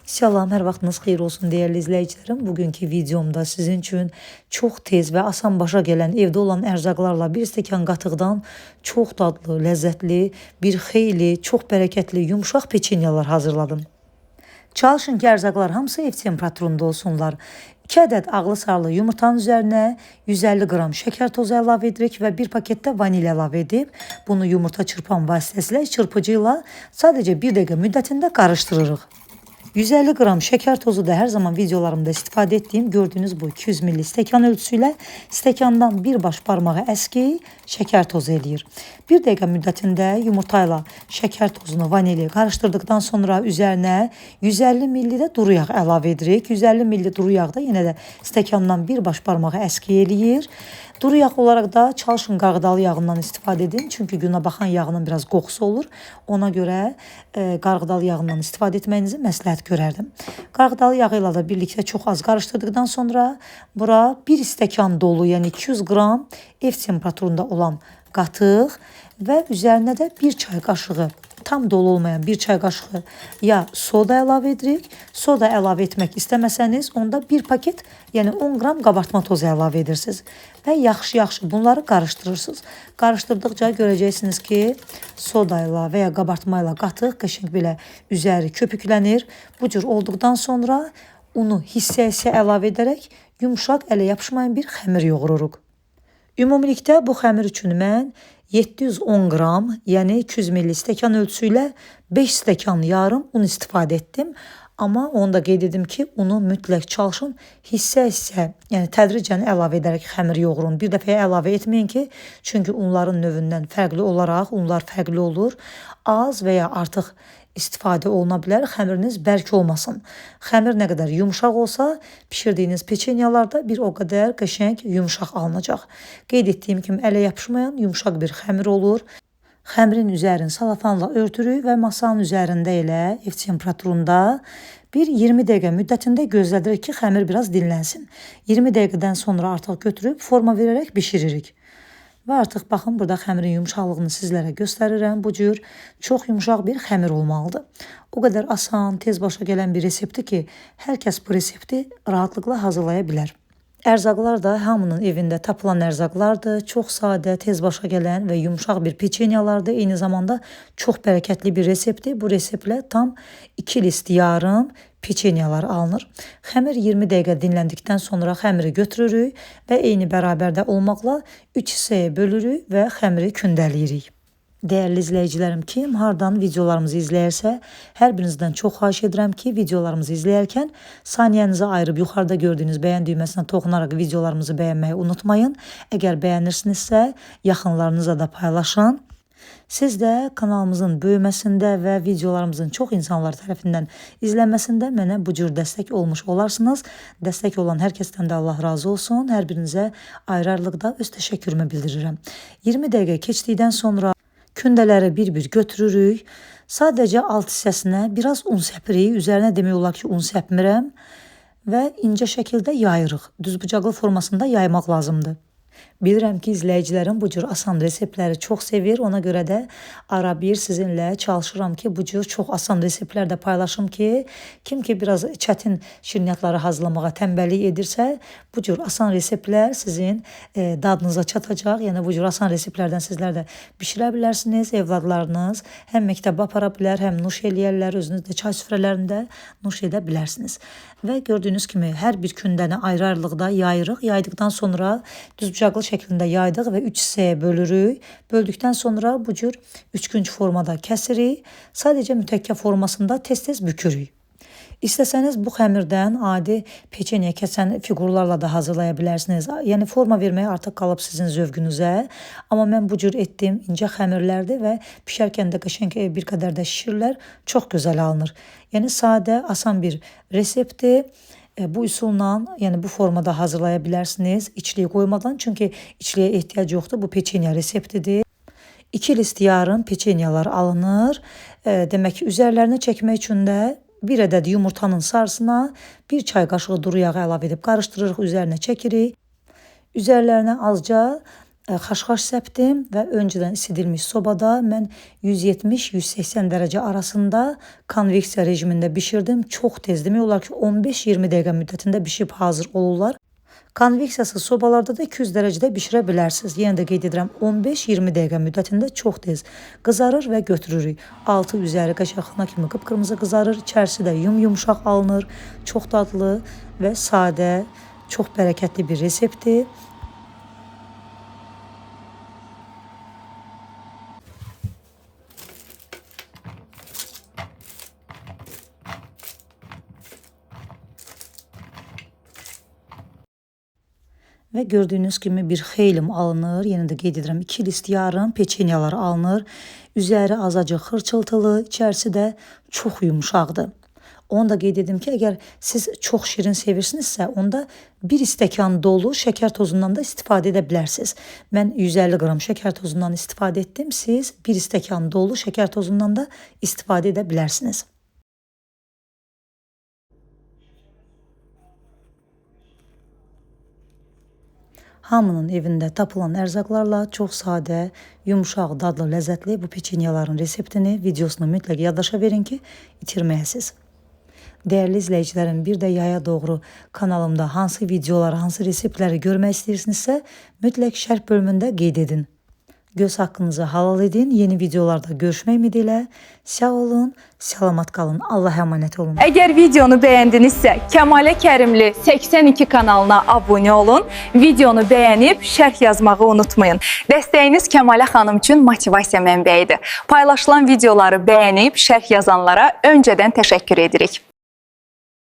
Salam, hər vaxtınız xeyir olsun dəyərli izləyicilərim. Bugünkü videomda sizin üçün çox tez və asan başa gələn evdə olan ərzaqlarla bir stəkan qatıqdan çox dadlı, ləzzətli, bir xeyli, çox bərəkətli, yumşaq peçenyalar hazırladım. Çalışın ki, ərzaqlar hamısı ev temperaturunda olsunlar. 2 ədəd ağlı sarılı yumurtanın üzərinə 150 qram şəkər tozu əlavə edirik və bir paketdə vanilya əlavə edib bunu yumurta çırpan vasitəsilə çırpıcı ilə sadəcə 1 dəqiqə müddətində qarışdırırıq. 150 qram şəkər tozu da hər zaman videolarımda istifadə etdiyim gördüyünüz bu 200 milli stəkan ölçüsü ilə stəkandan bir baş parmağı əski şəkər tozu eləyir. 1 dəqiqə müddətində yumurtayla şəkər tozunu, vanilya qarışdırdıqdan sonra üzərinə 150 milli də duru yağ əlavə edirik. 150 milli duru yağ da yenə də stəkandan bir baş parmağı əski eləyir. Duru yağ olaraq da çalışın qarğıdalı yağından istifadə edin. Çünki günəbaxan yağının biraz qoxusu olur. Ona görə qarğıdalı yağından istifadə etməyinizi məsləhət görərdim. Qarğıdalı yağı ilə də birlikdə çox az qarışdırdıqdan sonra bura bir stəkan dolu, yəni 200 qram ev temperaturunda olan qatıq və üzərinə də bir çay qaşığı, tam dolu olmayan bir çay qaşığı ya soda əlavə edirik. Soda əlavə etmək istəməsəniz onda bir paket, yəni 10 qram qabartma tozu əlavə edirsiniz və yaxşı-yaxşı bunları qarışdırırsınız. Qarışdırdıqca görəcəksiniz ki, soda ilə və ya qabartma ilə qatıq qəşəng belə üzəri köpüklənir. Bu cür olduqdan sonra unu hissə-hissə əlavə edərək yumşaq, ələ yapışmayan bir xəmir yoğururuq. Ümumilikdə bu xəmir üçün mən 710 qram, yəni 200 milli stəkan ölçüsü ilə 5 stəkan yarım un istifadə etdim. Amma onu da qeyd edim ki, unu mütləq çalışın hissə-hissə, yəni tədricən əlavə edərək xəmir yoğurun. Bir dəfəyə əlavə etməyin ki, çünki unların növündən fərqli olaraq unlar fərqli olur. Az və ya artıq istifadə oluna bilər, xəmiriniz bərk olmasın. Xəmir nə qədər yumşaq olsa, bişirdiyiniz peçenyalarda bir o qədər qəşəng yumşaq alınacaq. Qeyd etdiyim kimi ələ yapışmayan yumşaq bir xəmir olur. Xəmirin üzərini salafanla örtürük və masanın üzərində elə ev temperaturunda bir 20 dəqiqə müddətində gözlədirik ki, xəmir biraz dinlənsin. 20 dəqiqədən sonra artıq götürüb forma verərək bişiririk. Və artıq baxın, burada xəmirin yumşaqlığını sizlərə göstərirəm. Bu cür çox yumşaq bir xəmir olmalıdır. O qədər asan, tez başa gələn bir reseptdir ki, hər kəs bu resepti rahatlıqla hazırlaya bilər. Ərzaqlar da hamının evində tapılan ərzaqlardır. Çox sadə, tez başa gələn və yumşaq bir peçenyalardır. Eyni zamanda çox bərəkətli bir reseptdir. Bu reseptlə tam 2 list yarım peçenyalar alınır. Xəmir 20 dəqiqə dinləndikdən sonra xəmiri götürürük və eyni bərabərdə olmaqla 3 hissəyə bölürük və xəmiri kündəliyirik. Dəyərli izləyicilərim, kim hardan videolarımızı izləyirsə, hər birinizdən çox xahiş edirəm ki, videolarımızı izləyərkən saniyənizi ayırıb yuxarıda gördüyünüz bəyən düyməsinə toxunaraq videolarımızı bəyənməyi unutmayın. Əgər bəyənirsinizsə, yaxınlarınıza da paylaşın. Siz də kanalımızın böyüməsində və videolarımızın çox insanlar tərəfindən izlənməsində mənə bu cür dəstək olmuş olarsınız. Dəstək olan hər kəsdən də Allah razı olsun. Hər birinizə ayrı-ayrılıqda öz təşəkkürümü bildirirəm. 20 dəqiqə keçdikdən sonra kündələri bir-bir götürürük. Sadəcə alt hissəsinə biraz un səpirik. Üzərinə demək olar ki, un səpmirəm və incə şəkildə yayırıq. Düzbucaqlı formasında yaymaq lazımdır. Bilirəm ki, izləyicilərim bu cür asan reseptləri çox sevir. Ona görə də ara bir sizinlə çalışıram ki, bu cür çox asan reseptlər də paylaşım ki, kim ki biraz çətin şirniyyatları hazırlamağa tənbəllik edirsə, bu cür asan reseptlər sizin dadınıza çatacaq. Yəni bu cür asan reseptlərdən sizlər də bişirə bilərsiniz. Evladlarınız həm məktəbə apara bilər, həm nuş eləyərlər, özünüz də çay süfrələrində nuş edə bilərsiniz. Və gördüyünüz kimi hər bir kündəni ayrı-ayrılıqda yayırıq. Yaydıqdan sonra düzbucaqlı şəklində yaydıq və 3 hissəyə bölürük. Böldükdən sonra bu cür üçkünc formada kəsirik. Sadəcə mütəkkə formasında tez-tez bükürük. İstəsəniz bu xəmirdən adi peçenya kəsən fiqurlarla da hazırlaya bilərsiniz. Yəni forma verməyə artıq qalıb sizin zövqünüzə. Amma mən bu cür etdim. İncə xəmirlərdir və bişərkən də qəşəng bir qədər də şişirlər. Çox gözəl alınır. Yəni sadə, asan bir reseptdir. Bu üsulla, yəni bu formada hazırlaya bilərsiniz içliyi qoymadan, çünki içliyə ehtiyac yoxdur. Bu peçenya reseptidir. 2 list yarım peçenyalar alınır. Demək ki, üzərlərinə çəkmək üçün də bir ədəd yumurtanın sarısına bir çay qaşığı duru yağı əlavə edib qarışdırırıq, üzərinə çəkirik. Üzərlərinə azca Xaşxaş səpdim və öncədən isidilmiş sobada mən 170-180 dərəcə arasında konveksiya rejimində bişirdim. Çox tez, demək olar ki, 15-20 dəqiqə müddətində bişib hazır olurlar. Konveksiyasız sobalarda da 200 dərəcədə bişirə bilərsiniz. Yenə də qeyd edirəm, 15-20 dəqiqə müddətində çox tez qızarır və götürürük. Altı üzəri qəşəng xına kimi qıpqırmızı qızarır, içərisi də yum-yumşaq alınır. Çox dadlı və sadə, çox bərəkətli bir reseptdir. Və gördüyünüz kimi bir xeylim alınır. Yenə də qeyd edirəm, 2 list yarım peçenyalar alınır. Üzəri azacıq xırçıltılı, içərisi də çox yumşaqdır. Onu da qeyd edim ki, əgər siz çox şirin sevirsinizsə, onda bir stəkan dolu şəkər tozundan da istifadə edə bilərsiniz. Mən 150 qram şəkər tozundan istifadə etdim. Siz bir stəkan dolu şəkər tozundan da istifadə edə bilərsiniz. Hamının evində tapılan ərzaqlarla çox sadə, yumşaq, dadlı, ləzzətli bu peçenyaların reseptini, videosunu mütləq yaddaşa verin ki, itirməyəsiniz. Dəyərli izləyicilərim, bir də yaya doğru kanalımda hansı videoları, hansı reseptləri görmək istəyirsinizsə, mütləq şərh bölümündə qeyd edin. Göz haqqınızı halal edin. Yeni videolarda görüşmək ümidi ilə sağ olun, salamat qalın. Allah'a emanet olun. Əgər videonu bəyəndinizsə, Kəmalə Kərimli 82 kanalına abunə olun, videonu bəyənib şərh yazmağı unutmayın. Dəstəyiniz Kəmalə xanım üçün motivasiya mənbəyidir. Paylaşılan videoları bəyənib şərh yazanlara öncədən təşəkkür edirik.